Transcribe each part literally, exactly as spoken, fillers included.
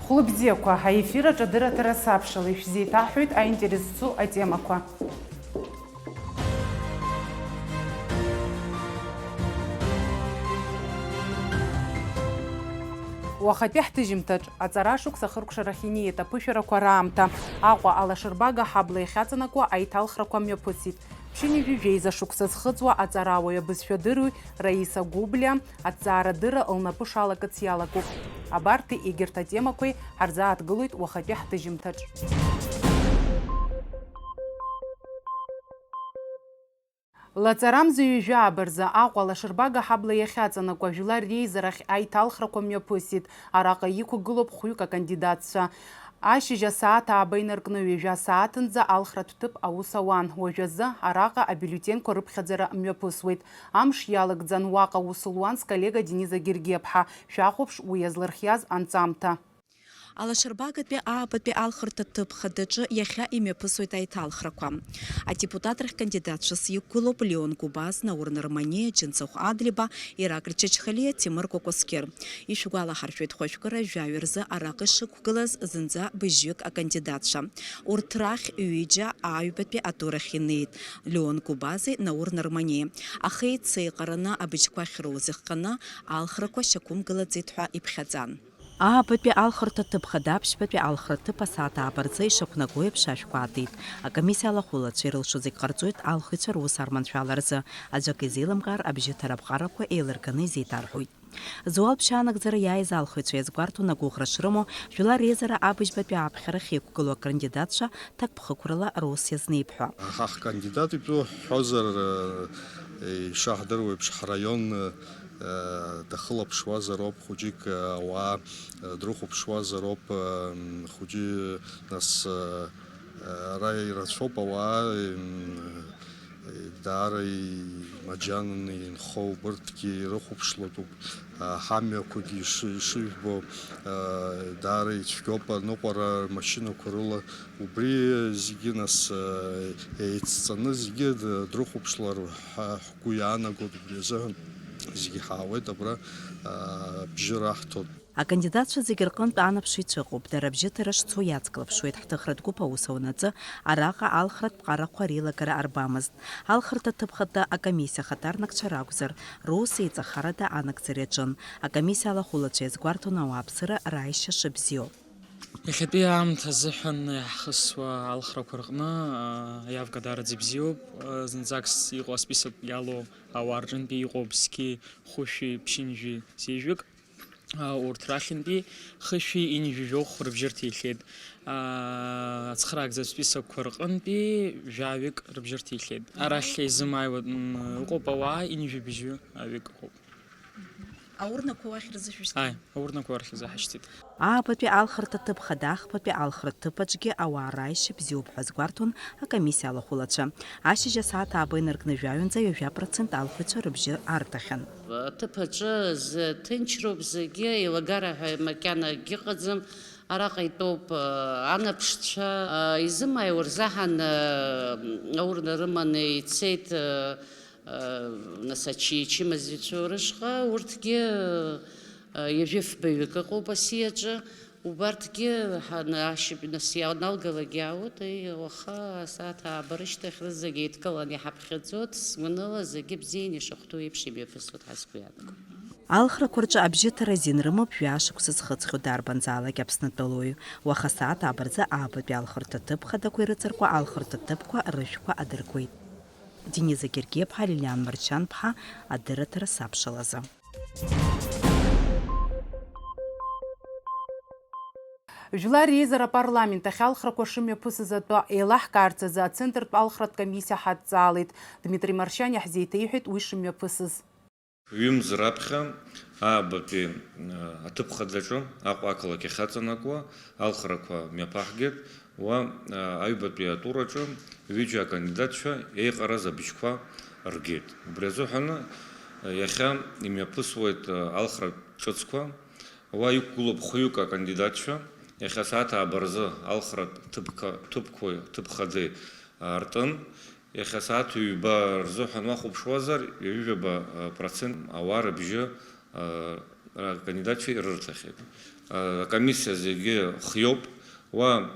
Хәлыбзиақәа, аефир аҿы адырраҭара сабшала ишәзеиҭаҳҳәоит аинтерес зцу атемақәа. Уахатәи ҳҭыжьымҭаҿ аҵара ашықәс ахыркәшарахь инеит аԥышәарақәа раамҭа, Аҟәа алашарбага аҳабла иахьаҵанакуа аиҭалхрақәа мҩаԥысит. Ԥшьынҩажәи жәеиза шықәса зхыҵуа аҵарауаҩ абызшәадырҩы Раиса Гәыблиа аҭҵаарадырра лнапы шалакыц иалагоуп. Абарҭи егьырҭ атемақәеи ҳарзааҭгылоит уахатәи ҳҭыжьымҭаҿ. Лаҵарамза ҩажәи ааба рзы Аҟәа алашарбага аҳабла иахьаҵанакуа жәлар реизарахь аиҭалхрақәа мҩаԥысит. Араҟа иқәгылоуп хәҩык акандидатцәа. Ашьыжь асааҭ ааба инаркны ҩажәа сааҭынӡа алхратә ҭыԥ аус ауан. Уажәазы араҟа абиуллетеньқәа рыԥхьаӡара мҩаԥысуеит. Амш иалагӡан уаҟа аус луан сколлега Дениза Гергиаԥҳа. Шәахәаԥш уи иазлырхиаз анҵамҭа. Алашарбагатәи аабатәи алхырҭа ҭыԥ хадаҿы иахьа имҩаԥысуеит аиҭалхрақәа. Адепутатрахь кандидатцәас иқәгылоуп Леон Гәыбаз, Наур Нарманиа, Џьынцахә Адлеиба, Иракль Чачхалиа, Ҭемыр Кәакәасқьыр. Ишәгәалаҳаршәоит, хәажәкыра жәаҩа рзы араҟа ишықәгылаз зынӡа быжьҩык акандидатцәа. Урҭ рахь ҩыџьа аҩбатәи атурахь инеит, Леон Гәыбази Наур Нарманиеи. Аха еицеиҟараны абыжьқәа ахьроуз ихҟьаны алхрақәа шьақәымгылаӡеит ҳәа иԥхьаӡан. Аабатәи алхырҭа ҭыԥ хада аԥшьбатәи алхра ҭыԥ асааҭ ааба рзы ишақәнаго еиԥш ашәқәа аатит. Акомиссиа алахәылацәа ирылшо зегь ҟарҵоит алхыҩцәа рус арманшәаларазы, аӡәак изеилымкаар абжьыҭара аԥҟарақәа еилырганы изеиҭарҳәоит. Зуал ԥшьаанагӡара иааиз алхыҩцәа иазгәарҭон агәыӷра шрымоу, жәлар реизара абыжьбатәи ааԥхьарахь иқәгылоу акандидатцәа ҭакԥхықәрала рус иазнеип ҳәа. Ҳа ҳкандидат итәы ҳҳәозар, ишаҳдыруа еиԥш, ҳраион дахылаԥшуазароуп, хәыҷык ауаа дрыхәаԥшуазароуп, хәыҷы, нас, ара ирацәоуп ауаа, даара имаџьананы инхо, убырҭгьы ирыхәаԥшлатәуп, ҳамҩақәагьы ишыжәбо, даара ицәгьоуп аныҟәара рмашьынақәа рыла, убри зегьы, нас, еицҵаны зегьы дрыхәаԥшлар ҳәа ҳгәы иаанагоит, убри азыҳәан зегьы ҳаауеит абра, абжьы раҳҭоит. Акандидатцәа зегьы рҟынтә анаԥшыҩцәа ыҟоуп, дара абжьыҭара шцо иацклаԥшуеит, ҳҭыхратә гәыԥ аус аунаҵы араҟа алхратә ԥҟарақәа реилагара арбамызт. Алхырҭа ҭыԥхатәы акомиссиа ахаҭарнакцәа ракәзар, рус еиҵахарада анагӡара иаҿын. Акомиссиа алахәылацәа иазгәарҭон ауааԥсыра рааишьа шыбзиоу. Иахьатәи аамҭа азыҳәан иаҳхысуа алхрақәа рҟны, аиавка даараӡа ибзиоуп. Зынӡак с-, иҟоу асписок иалоу ауаа рҿынтәи иҟоуп зқьи хәышәи ԥшьынҩажәи зежәык. Урҭ рахьынтәи хышәи ҩынҩажәи жәохә рыбжьы рҭихьеит. Ацхыраагӡатә списокқәа рҟынтәи жәаҩык рыбжьы рҭихьеит. Арахь изымааиуа, м, ыҟоуп ауаа, ҩынҩажәи быжьҩы аҩык ыҟоуп. Аурнақәа уахь рзышәышьҭ? Ааи, аурнақәа уахь рзаҳашьҭит. Аабатәи алхырҭа ҭыԥ хада ахԥатәи алхратә ҭыԥ аҿгьы ауаа рааишьа бзиоуп ҳәа азгәарҭон акомиссиа алахәылацәа. Ашьыжь асааҭ ааба инаркны жәаҩанӡа ҩажәа процент алхыҩцәа рыбжьы арҭахьан. Аҭыԥ аҿы зы ҭынчроуп, зегьы еилагара ҳәа макьана акгьыҟаӡам. Араҟа итәоуп, а, анаԥшцәа, а, изымааиуа рзаҳан, а, аурна рыманы ицеит, а, а, нас ачи-, ачымазаҩцәа рышҟа, урҭгьы, а, ҩажәи фбаҩык ыҟоуп асиаҿы. Убарҭгьы ҳан-, ашьыб-, нас ианалгалак иаауеит, аи, уаха асааҭ ааба рышьҭахь рызегь еидкыланы иҳаԥхьаӡоит, сгәаныла зегьы бзианы ишахәҭоу еиԥш имҩаԥысуеит ҳәа сгәы иаанагоит. Алхрақәа рҿы абжьыҭара азин рымоуп жәа-шықәса зхыҵхьоу дарбанзаалак Аԥснытәылаҩы. Уаха асааҭ ааба рзы аабатәи алхырҭа ҭыԥ хадақәа ирыҵаркуа алхырҭа ҭыԥқәа рышәқәа адыркуеит. Дениза Гергиаԥҳа, Лилиан Марчанԥҳа, адырраҭара сабшалазы. Жәлар реизара апарламент ахь алхрақәа шымҩаԥысыз атәы еилаҳкаарц азы ацентртә алхратә комиссиа ҳадҵаалеит. Дмитри Маршьан иаҳзеиҭеиҳәеит уи шымҩаԥысыз. Ҩымз раԥхьа аабатәи, э, аҭыԥ хадаҿы, Аҟәа ақалақь ахьаҵанакуа, алхрақәа мҩаԥаҳгеит. Уа, а, аҩбатәи атураҿы ҩыџьа акандидатцәа еиҟараз абжьқәа ргеит. Убри азыҳәаны, а, иахьа имҩаԥысуеит, а, алхратә ҿыцқәа. Уа иқәгылоуп хәҩык акандидатцәа. Иахьа асааҭ ааба рзы алхратә ҭыԥка-, ҭыԥқәеи ҭыԥхаӡеи, а, ртын. Иахьа асааҭ ҩба рзыҳәан уахәаԥшуазар, ҩажәижәаба, а, процент ауаа рыбжьы, а, Акандидатцәа ирырҭахьеит. Акомиссиа зегьы хиоуп, уа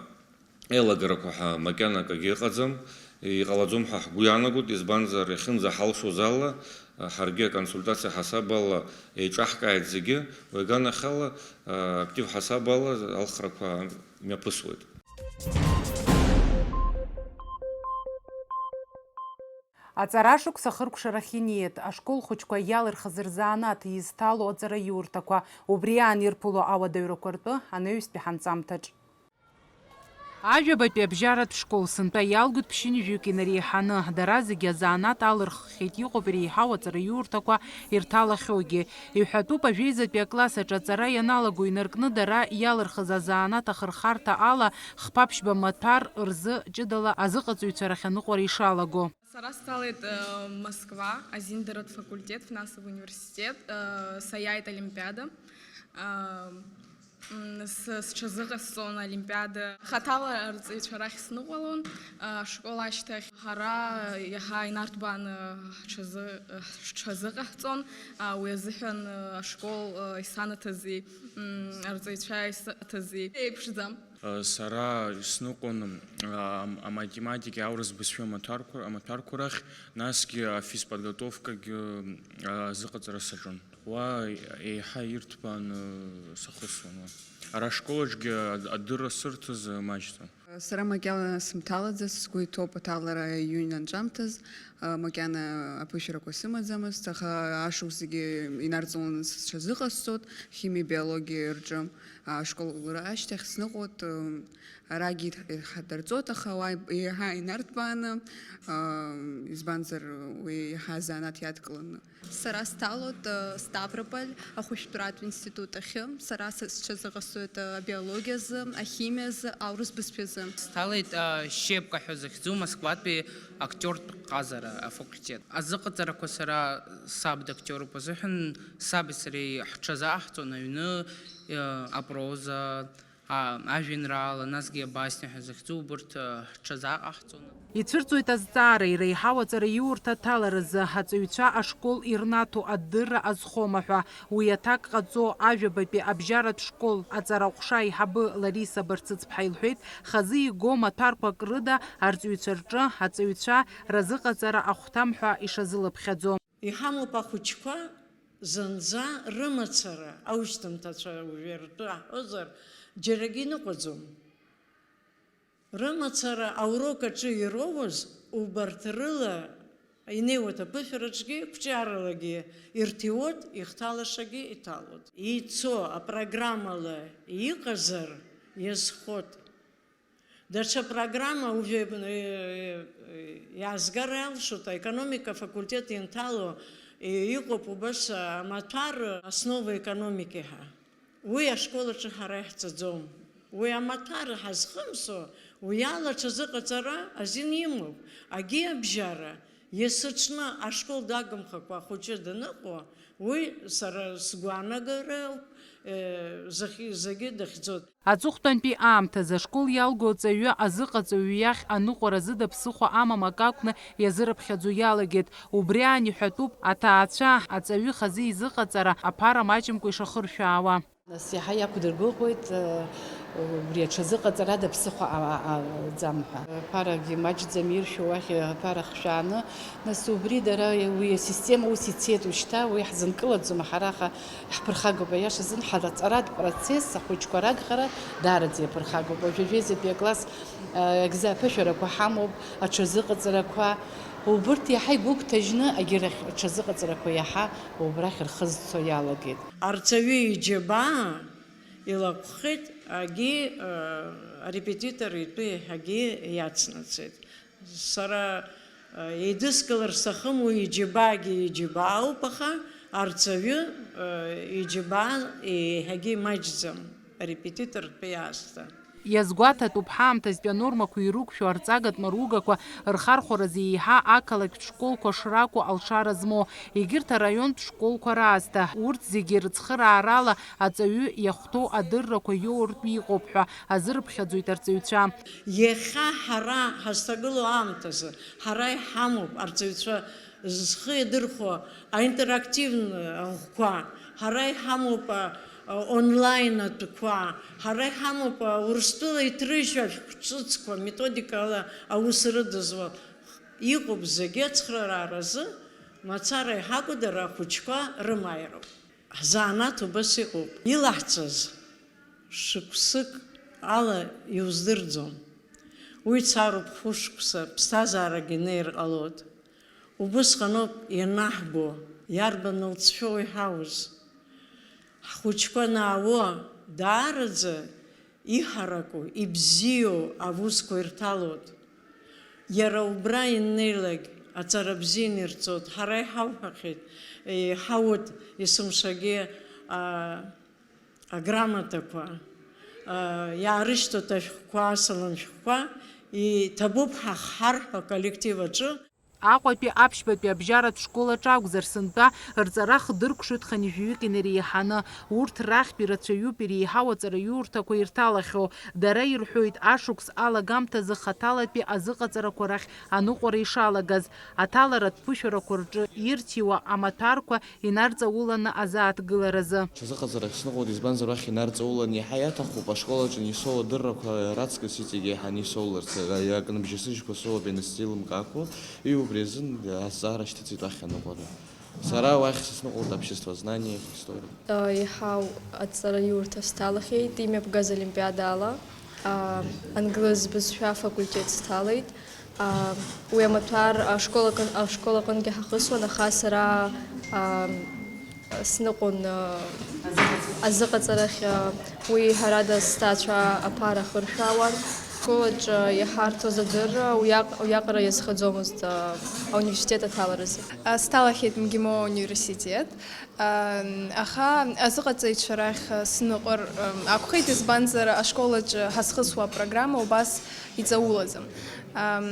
еилагарақәа ҳәа макьана акгьы ыҟаӡам, иҟалаӡом ҳәа ҳгәы иаанагоит, избанзар, иахьынӡаҳалшоз ала, ҳаргьы аконсультациа ҳасаб ала еиҿаҳкааит зегьы, уи аганахьала, актив ҳасаб ала алхрақәа мҩаԥысуеит. Аҵара ашықәс ахыркәшарахь иниеит, ашкол хәыҷқәа иалырхыз рзанааҭ изҭало аҵараиурҭақәа, убри аан ирԥыло ауадаҩрақәа ртәы анаҩстәи ҳанҵамҭаҿ. Ажәабатәи абжьаратә школ сынтәа иалгоит ԥшьынҩажәаҩык инареиҳаны, дара зегьы азанааҭ алырххьеит, иҟоуп иреиҳау аҵараиурҭақәа ирҭалахьоугьы. Иҳәатәуп, ажәеизатәи акласс аҿы аҵара ианалаго инаркны дара иалырхыз азанааҭ ахырхарҭа ала хԥа-ԥшьба маҭәар рзы ҷыдала азыҟаҵаҩцәа рахь аныҟәара ишалаго. Сара сҭалеит, э, Москва, азиндаратә факультет, финансовый университет, э, саиааит олимпиада. Э, м, с-, сҽазыҟасҵон олимпиада. Хаҭала арҵаҩцәа рахь сныҟәалон, э, ашкол ашьҭахь. Ҳара иаҳа инарҭбааны ҳҽазы-, ҳҽазыҟаҳҵон, э, уи азыҳәан, э, ашкол, э, исанаҭази, м, арҵаҩцәа исанаҭази еиԥшӡам. Сара сныҟәон, а, аматематикеи аурыс бызшәеи амаҭәарқәа, амаҭәарқәа рахь, насгьы афизподготовкагьы, а, азыҟаҵара саҿын. Уа еиҳа ирҭбааны сахысуан уа. Ара ашколаҿгьы ад-, адырра сырҭаз маҷӡам. Сара макьана сымҭалаӡац, сгәы иҭоуп аҭалара иҩны анҵәамҭаз, а, макьана аԥышәарақәа сымаӡамызт, аха ашықәс зегьы инарҵауланы сҽазыҟасҵоит химиа, биологиа рҿы. Ашкол ашьҭахь сныҟәоит, арагьы иҭ-, иҳадырҵоит, аха уа еиҳа инарҭбааны, избанзар, уи еиҳа азанааҭ иадкыланы. Сара сҭалоит, Ставрополь ахәышәтәратә институт ахьы. Сара са-, сҽазыҟасҵоит, абиологиазы, ахимиазы, аурыс бызшәазы. Сҭалеит, Щепка ҳәа захьӡу Москватәи актиортә ҟазара афакультет. Азыҟаҵарақәа сара саб дактиоруп азыҳәан, саби сареи ҳҽазааҳҵон аҩны, апроза, а, ажәеинраала, насгьы абасниа ҳәа захьӡу убырҭ, а, ҳҽазааҟаҳҵон. Ицәырҵуеит азҵаара, иреиҳау аҵараиурҭа аҭаларазы, аҵаҩцәа ашкол ирнаҭо адырра азхома ҳәа. Уи аҭак ҟаҵо, ажәабатәи абжьаратә школ аҵараҟәша аиҳабы Лариса Барцыцԥҳа илҳәеит, хазы иго маҭәарқәак рыда арҵаҩцәа рҿы аҵаҩцәа разыҟаҵара ахәҭам ҳәа ишазылыԥхьаӡо. Иҳамоуп ахәыҷқәа зынӡа рымацара, аушьҭымҭацәа уажәы ртәы аҳәозар, џьарагьы иныҟәаӡом. Рымацара аурок аҿы ироуз убарҭ рыла инеиуеит аԥышәараҿгьы, қәҿиаралагьы ирҭиуеит, ихҭалашагьы иҭалоит. Ицо апрограммала иҟазар иазхоит. Даҽа программа уажәы, э, э, иаазгар алшоит, аекономика афакультет инҭало, э, иҟоуп убас амаҭәар, основы экономики ҳәа. Уи ашкол аҿы ҳара иаҳҵаӡом. Уи амаҭәар ҳазхымсо, уи ала аҽазыҟаҵара азин имоуп. Агьи абжьара, есыҽны ашкол дагымхакәа ахәыҷы даныҟоу, уи сара сгәаанагароуп, э, захь-, зегьы дахьӡоит. Аҵыхәтәантәи аамҭазы ашкол иалго аҵаҩы азыҟаҵаҩы иахь аныҟәара зыда ԥсыхәа амам акы акәны иазырыԥхьаӡо иалагеит. Убри аан иҳәатәуп аҭаацәа аҵаҩы хазы изыҟаҵара аԥара маҷымкәа ишахыршәаауа. Нас иаҳа иақәдыргәыӷуеит, э, убри аҽазыҟаҵарада ԥсыхәа а-, а-, аӡам ҳәа. Аԥарагьы маҷӡам иршәу уахь аԥара хшәааны, нас убри дара уи асистема ус ицеит ушьҭа, уи ҳзынкылаӡом, ҳара аха Иаҳԥырхагоуп, аиашазын, ҳара аҵаратә процесс ахәыҷқәа рагхара даараӡа иаԥырхагоуп. Уажәы ажәеизатәи акласс, а, аԥышәарақәа ҳамоуп, аҽазыҟаҵарақәа. Убырҭ иаҳа игәыгәҭажьны, агьырахь аҽазыҟаҵарақәа иаҳа убрахь рхы зцо иалагеит. Арҵаҩы иџьабаа илаҟәхеит, агьи, а, арепетитор итәы иаҳагьы иацнаҵеит. Сара, э, еидыскылар сҭахым уи иџьабаагьы иџьабаауп, аха арҵаҩы, э, иџьабаа еиҳагьы имаҷӡам, арепетитортәи аасҭа. Иазгәаҭатәуп, ҳаамҭазтәи анормақәа ирықәшәо арҵагатә маругақәа рхархәаразы еиҳа ақалақьтә школқәа шракәу алшара змоу, егьырҭ араионтә школқәа раасҭа, урҭ зегьы рыцхыраарала аҵаҩы иахәҭоу адыррақәа иоуртә иҟоуп ҳәа азырыԥхьаӡоит арҵаҩцәа. Иахьа ҳара ҳазҭагылоу аамҭазы ҳара иҳамоуп арҵаҩцәа зхы иадырхәо аинтерактивн ӷәқәа, Ҳара иҳамоуп, а, онлайн атәқәа, ҳара иҳамоуп, а, Урыстәыла иҭрыжьу ашәҟәы ҿыцқәа, методикала аус рыдызуа. Иҟоуп зегьы ацхраара азы, мацара иҳакәу дара ахәыҷқәа рымааироуп. Ҳзанааҭ убас иҟоуп. Илаҳҵаз шықәсык ала иуздырӡом. Уи цароуп хәышықәса, ԥсҭазаарагьы неир ҟалоит. Убысҟаноуп ианаҳбо, иарбан лҵшәоу иҳауз. Ҳхәыҷқәа анаауо, даараӡа иҳараку, ибзиоу аусқәа ирҭалоит. Иара убра иннеилак аҵара бзианы ирҵоит. Ҳара иҳауҳәахьеит, иҳауеит есымшагьы, а, аграмотақәа, а, иаарышьҭоит ашәҟәқәа, асалам шәҟәқәа, иҭабуп ҳахҳар ҳәа аколлектив аҿы. Аҟәатәи аԥшьбатәи абжьаратә школ аҿы акәзар, сынтәа рҵара хдыркәшоит хынҩажәаҩык инареиҳаны. Урҭ рахьтә ирацәаҩуп иреиҳау аҵараиурҭақәа ирҭалахьоу. Дара ирҳәоит, ашықәс алагамҭазы хаҭалатәи азыҟаҵарақәа рахь аныҟәара ишалагаз, аҭаларатә ԥышәарақәа рҿы ирҭиуа амаҭәарқәа инарҵауланы азааҭгыларазы. Ҽазыҟаҵарак сныҟәоит, избанзар, уахь инарҵаулан иаҳа иаҭахуп, ашкол аҿы Нисоу адыррақәа раҵкыс иҵегь еиҳа Нисоуларц, акныбжьасыжьқәа соуп ианысзеилымкаақәо, ҩ, убри азын азҵаара шьҭыҵит уахь аныҟәара. Сара уахь сысныҟәоит обществознание, история. Еиҳау аҵараиурҭа сҭалахьеит имҩаԥгаз олимпиадала, англыз бызшәа афакультет сҭалеит. Уи амаҭәар ашкол аҟын-, ашкол аҟынгьы ҳахысуан, аха сара, а, сныҟәон, а, азыҟаҵарахь, а, уи, ҳәарада, сҭаацәа аԥара хыршәаауан. Ашкол аҿы иҳарҭоз адырра уиаҟ-, уиаҟара иазхаӡомызт, а, ауниверситет аҭаларазы. А, сҭалахьеит МГИМО ауниверситет. Ам, аха азыҟаҵаҩцәа рахь, а, сныҟәар, ам, акәхеит, избанзар, ашкол аҿы ҳазхысуа апрограмма убас иҵаулаӡам. Ам,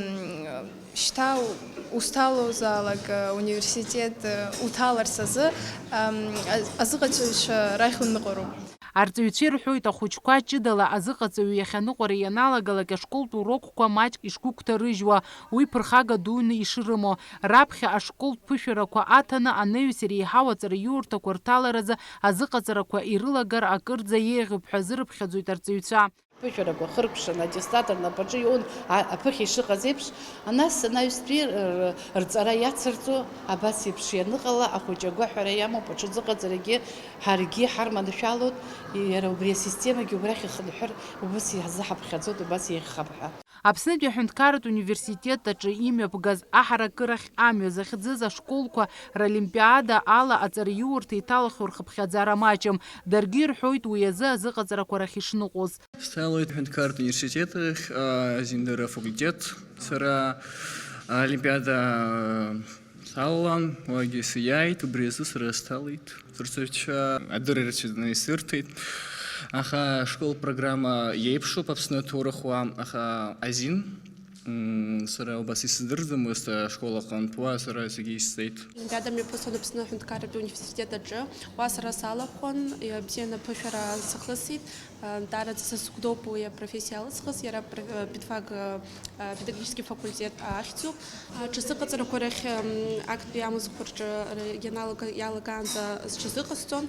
шьҭа у-, узҭалозаалак, а, университет, а, уҭаларц азы, ам, а-, азыҟаҵаҩцәа рахь уныҟәароуп. Арҵаҩцәа ирҳәоит, ахәыҷқәа ҷыдала азыҟаҵаҩы иахьаныҟәара ианалагалак, ашколтә урокқәа маҷк ишгәыгәҭарыжьуа, уи ԥырхага дуны ишрымоу, раԥхьа ашколтә ԥышәарақәа аҭаны, анаҩс иреиҳау аҵараиурҭақәа рҭаларазы азыҟаҵарақәа ирылагар акырӡа еиӷьуп ҳәа азырыԥхьаӡоит арҵаҩцәа. Ԥышәарақәа хыркәшаны аттестат рнапаҿы иоуны, а-, аԥыхьа ишыҟаз еиԥш, нас анаҩстәи р-, р-, рҵара иацырҵо, абас еиԥш ианыҟала, ахәыҷы агәаҳәара иамоуп, аҽазыҟаҵарагьы ҳаргьы ҳарманшәалоит, иара убри асистемагьы убрахь ихынҳәыр, убыс иаҳзаҳаԥхьаӡоит, убас еиӷьхап ҳәа. Аԥснытәи аҳәынҭқарратә университет аҿы имҩаԥгаз аҳаракырахь амҩа захьӡыз ашколқәа ролимпиада ала аҵараиурҭа иҭалахьоу рхыԥхьаӡара маҷым. Даргьы ирҳәоит уи азы азыҟаҵарақәа рахь ишныҟәоз. Сҭалоит аҳәынҭқарратә университет ахь, а, азиндырра афакультет. Сара аолимпиада салалан, уагьы сиааит, убри азы сара сҭалеит. Сырҵаҩцәа адырра рацәаҩӡаны исырҭеит. Аха ашкол программа иеиԥшуп Аԥсны аҭоурых уа, аха азин, м, сара убас исыздырӡомызт, ашкол аҟынтә уа сара зегьы исҵеит. Олимпиада мҩаԥысуан Аԥсны аҳәынҭқарратә университет аҿы. Уа сара салахәын, бзианы аԥышәара сахысит. Даараӡа са сыгәдоуп уи апрофессиа алысхыз, иара педфак, педагогический факультет ахьӡуп. Аҽазыҟаҵарақәа рахь, актәи амузыкақәа рҿы ианалага, иалагаанӡа сҽазыҟасҵон,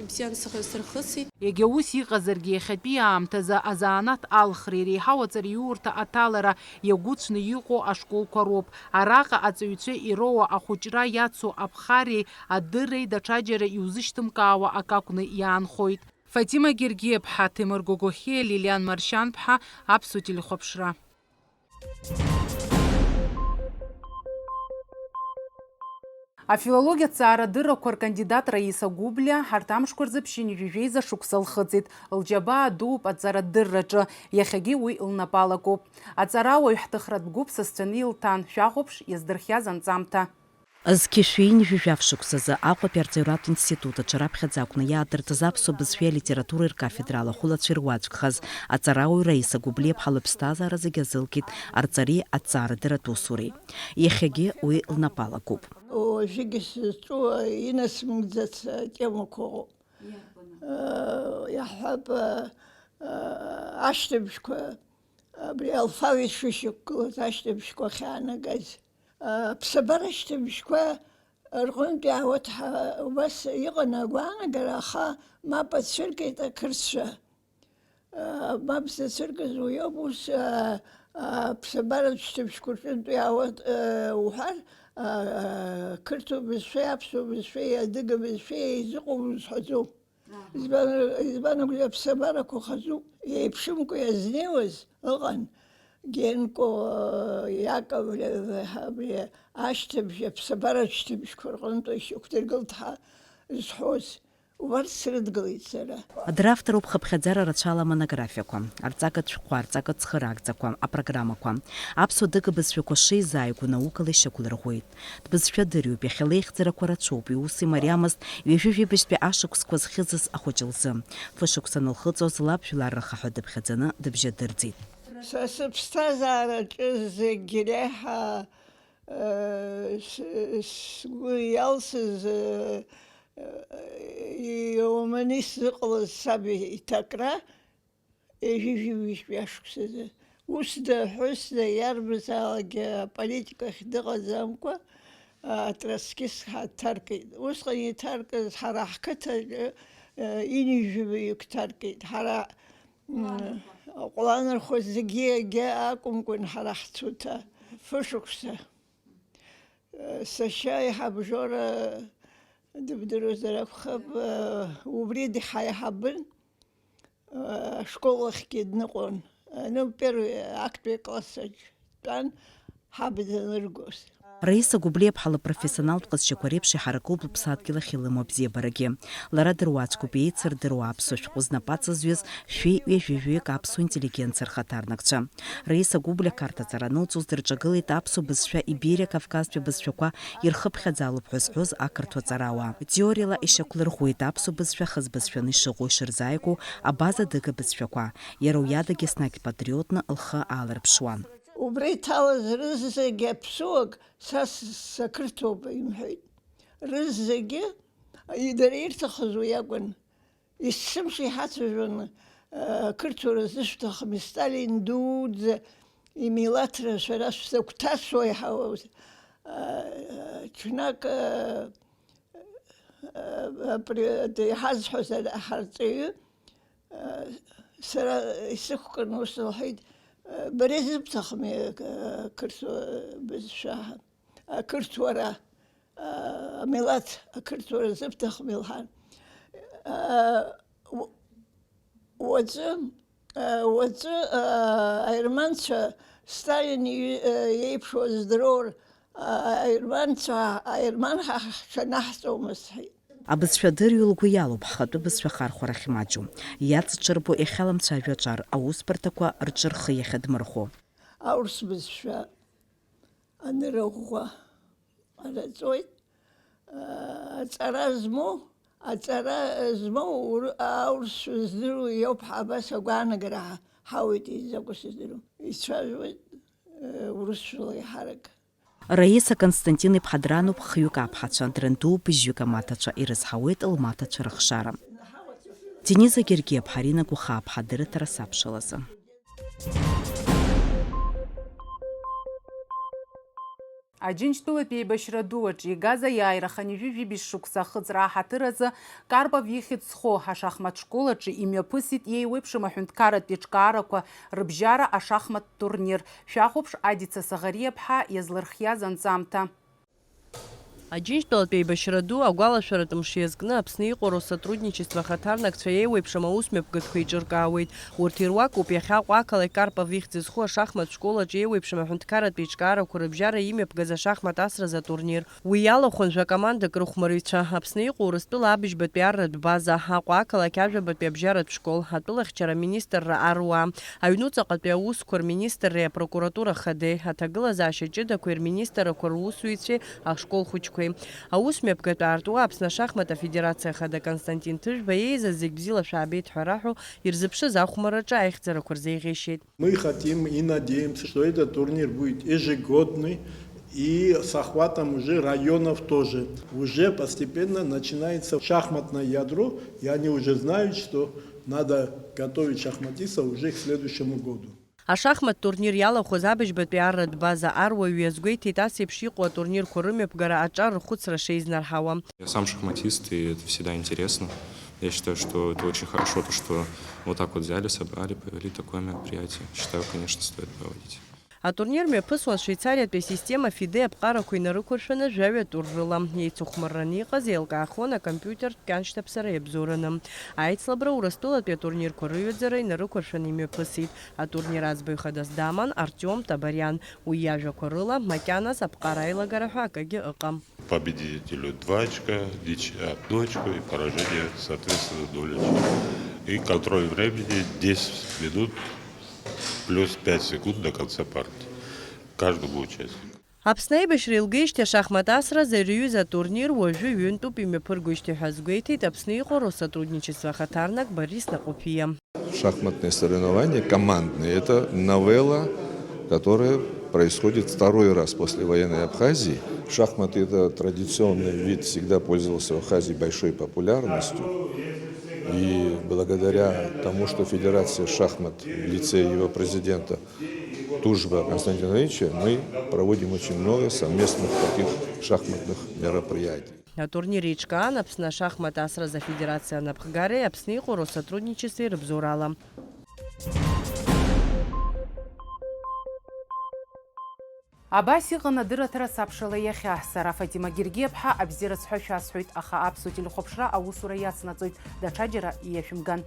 бзианы сырхысит. Егьа ус иҟазаргьы, иахьатәи аамҭазы азанааҭ алхреи реиҳау аҵараиурҭа аҭалара иагәыцәны иҟоу ашколқәа роуп. Араҟа аҵаҩцәа ироуа ахәыҷра иацу аԥхарреи адырреи даҽаџьара иузышьҭымкаауа акы акәны иаанхоит. Фатима Гергиаԥҳа, Ҭемыр Гогохиа, Лилиан Маршьанԥҳа, Аԥсуа телехәаԥшра. Афилологиа ҭҵаарадыррақәа ркандидат Раиса Гәыблиа ҳарҭ амшқәа рзы ԥшьынҩажәи жәеиза шықәса лхыҵит. Лџьабаа дууп аҵарадырраҿы, иахьагьы уи лнапы алакуп. Аҵарауаҩ ҳҭыхратә гәыԥ сасцәаны илҭан, шәахәаԥш, иаздырхиаз анҵамҭа. Зқьи шәи ҩынҩажәи жәаф шықәсазы Аҟәатәи арҵаҩратә институт аҿы раԥхьаӡа акәны иаадыртыз аԥсуа бызшәеи алитературеи ркафедра алахәылацәа ируаӡәкхаз аҵарауаҩ Раиса Гәыблиаԥҳа лыԥсҭазаара зегьы азылкит арҵареи аҭҵаарадырратә усуреи. Иахьагьы уи лнапы алакуп. Уажәыгьы сызҿу инасмыгӡац атемақәа ыҟоуп. Иаҳҳәап, ашьҭыбжьқәа, абри алфавит шышьақәгылаз ашьҭыбжьқәа ахьаанагаз. Аԥсабара шьҭыбжьқәа Рҟынтә иаауеит ҳәа убас иҟан агәаанагара, аха мап ацәыргеит ақырҭцәа. Мап зацәыргаз уи ауп, ус, а, а, аԥсабаратә шьҭыбжьқәа рҿынтә иаауеит, а, уҳәар, а, а, қырҭуа бызшәеи аԥсуа бызшәеи адыга бызшәеи еизыҟоу узҳәаӡом. Аҳа. Избан, избан акәзар, аԥсабарақәа хазуп, еиԥшымкәа иазнеиуаз ыҟан, Генко, Иаковлев, абри ашьҭыбжь, аԥсабаратә шьҭыбжьқәа рҟынтә ишьақәдыргылт ҳәа зҳәоз. Убарҭ срыдгылеит сара. Адыра автор ауп хыԥхьаӡара рацәала амонографиақәа, арҵага цәҟәқәа, арҵага цхыраагӡақәа, апрограммақәа. Аԥсуа-адыга бызшәақәа шеизааигәоу наукала ишьақәлырӷәӷәеит. Дбызшәадырҩуп, иахьа леихьӡарақәа рацәоуп, иус имариамызт ҩажәи жәибжьтәи ашықәсқәа зхьыӡыз ахәыҷы лзы. Фышықәса анылхыҵуаз лаб жәларра хаҳәа дыԥхьаӡаны дыбжьадырӡит. Са сыԥсҭазаараҿы зегь реиҳа, э, с-, сгәы иалсыз, э, э, иуманы исзыҟалаз саб иҭакра, ҩажәи жәибжьтәи ашықәсазы. Усда, ҳәысда, иарбазаалакгьы аполитикахь дыҟаӡамкәа, а, атроцкист ҳаҭаркит. Усҟан иҭаркыз ҳара ҳқыҭаҿы, э, ҩынҩажәаҩык ҭаркит. Ҳара, м, ҟәланырхәа зегьы егьа акәымкәан, ҳара ҳцуҭа фышықәса. Сашьа иҳабжьора дыбдыруазар акәхап, убри дҳаиҳабын, ашкол ахьгьы дныҟәон. Ну, первый, актәи акласс аҿы дтәан, ҳаб даныргоз. Раиса Гәыблиаԥҳа лыпрофессионалтә ҟазшьақәа реиԥш иҳаракуп лыԥсадгьыл ахь илымоу абзиабарагьы. Лара дыруаӡәкуп еицырдыруа аԥсуа шәҟәы знапы аҵазҩыз шәи ҩажәи жәаҩык аԥсуа интеллигенциа рхаҭарнакцәа. Раиса Гәыблиа Қарҭ аҵара анылҵоз дырҿагылеит аԥсуа бызшәа Ибериа-Кавказтәи абызшәақәа ирхыԥхьаӡалоуп ҳәа зҳәоз ақырҭуа ҵарауаа. Теориала ишьақәлырӷәӷәеит аԥсуа бызшәа хызбызшәаны ишыҟоу ишырзааигәоу абаза адыга бызшәақәа. Иара уи адагьы еснагь патриотны лхы аалырԥшуан. Убра иҭалаз рызегьы аԥсуак са с-, сақырҭуоуп имҳәеит. Рызегьы, и-, дара ирҭахыз уи акәын. Есымша иҳацәажәон, э, ақырҭуа рзышәҭахым, Сталин дуӡӡа имилаҭра шәара шәзы агәҭасуа иҳауа, э, ҽнак, э, э, апри-, иҳазҳәоз ар-, ҳарҵаҩы, э, сара исықәкын ус лҳәеит, э, бара изыбҭахыми, э, ақырҭуа бызшәа, ақырҭуара? Амилаҭ ақырҭуара зыбҭахым илҳәан. Уаҵәы, уаҵәы аерманцәа Сталин иеиԥшуаз здыруа аерманцәа, аерман ҳа ҳҽанаҳҵомызт, ҳәа. Абызшәа дырҩо лгәы иалоуп ҳхатәы бызшәа ахархәарахь имаҷу, иаҵаҽырбо иахьаламцәажәо аҿар, аусбарҭақәа рҿы рхы иахьадмырхәо. Аурыс бызшәа анырыӷәӷәа ҟанаҵоит. Аҵара змоу, аҵара змоу ур-, аурыс здыруа иоуп ҳәа абас агәаанагара ҳа-, ҳауеит, изакәу сыздырам. Ицәажәоит, э, урысшәала еиҳарак. Раиса Константин-иԥҳа Дрануп хҩык аԥҳацәа, Дранду быжьҩык амаҭацәа, ирызҳауеит лмаҭацәа рыхшара. Дениза Гергиаԥҳа, Арина Гәахааԥҳа, дырраҭара сабшалазы. Аџьынџьтәылатә еибашьра ду аҿы игаз аиааира хынҩажәи жәибжь шықәса ахыҵра аҳаҭыр азы Карпов ихьӡ зху ашахмат школ аҿы имҩаԥысит иеиуеиԥшым аҳәынҭқарратә еиҿкаарақәа рыбжьара ашахматтә турнир. Шәахәаԥш Адица Саӷариаԥҳа иазлырхиаз анҵамҭа. Аџьынџьтәылатә еибашьра ду агәалашәаратә мшы иазкны Аԥсны иҟоу Россотрудничество ахаҭарнакцәа еиуеиԥшым аусмҩаԥгатәқәа еиҿыркаауеит. Урҭ ируакуп иахьа Аҟәа ақалақь Карпов ихьӡ зху ашахмат школ аҿы еиуеиԥшым аҳәынҭқарратә еиҿкаарақәа рыбжьара имҩаԥгаз ашахмат асразы атурнир. Уи иалахәын жәа-командак рыхәмарҩцәа, Аԥсны иҟоу Урыстәыла абыжьбатәи арратә база, Аҟәа ақалақь ажәабатәи абжьаратә школ, атәылахьчара аминистрра аруаа, Аҩнуҵаҟатәи аусқәа рминистрреи апрокуратура хадеи, аҭагылазаашьа ҷыдақәеи рминистррақәа русуҩцәеи ашкол хәыҷқәеи. Аусмҩаԥгатә аартуа Аԥсны ашахмат афедерациа ахада Константин Ҭыжәба еизаз зегь бзиала шәаабеит ҳәа раҳәо, ирзыԥшыз ахәмарраҿы аихьӡарақәа рзеиӷьеишьеит. Мы хотим и надеемся, что этот турнир будет ежегодный и с охватом уже районов тоже. Уже постепенно начинается шахматное ядро, и они уже знают, что надо готовить шахматистов уже к следующему году. Ашахмат турнир иалахәыз абыжьбатәи арратә база аруаҩы иазгәеиҭеит, ас еиԥш иҟоу атурнирқәа рымҩаԥгара аҿар рхәыцра шеизнарҳауа. Я сам шахматист, и это всегда интересно. Я считаю, что это очень хорошо, то, что вот так вот взяли, собрали, провели такое мероприятие. Считаю, конечно, стоит проводить. Атурнир мҩаԥысуан Швеицариатәи асистема фиде аԥҟарақәа инарықәыршәаны жәаҩа тур рыла. Еицыхәмарраны иҟаз еилкаахон акомпиутертә кьаншьҭаԥсара иабзоураны. Аицлабра Урыстәылатәи атурнирқәа рыҩаӡара инарықәыршәаны имҩаԥысит. Атурнир аӡбаҩ хадас даман Артиом Табариан. Уи иажәақәа рыла, макьаназ аԥҟара аилагара ҳәа акгьы ыҟам. Победителю два очка, ничья одно очко и поражение, соответственно, ноль очко. И контроль времени десять минут плюс пять секунд до конца партии каждому участнику. Аԥсны аибашьра илгеижьҭеи ашахмат асра зыҩыз атурнир уажәы ҩынтәуп имҩаԥыргоижьҭеи ҳәа азгәеиҭеит Аԥсны иҟоу Россотрудничество ахаҭарнак Борис Наҟәаԥиа. Шахматные соревнования командные, это новелла, которая происходит второй раз после военной Абхазии. Шахматы — это традиционный вид, всегда пользовался в Абхазии большой популярностью. И благодаря тому, что Федерация шахмат в лице его президента Тужба Константиновича, мы проводим очень много совместных таких шахматных мероприятий. Атурнир еиҿкаан Аԥсны ашахмат асразы афедерациа анапхгареи Аԥсны иҟоу Россотрудничествеи рыбзоурала. Абас иҟан адырраҭара сабшала иахьа. Сара Фатима Гергиаԥҳа абзиара сҳәашәа асҳәоит, аха аԥсуа телехәаԥшра аусура иацнаҵоит, даҽаџьара иашәымган.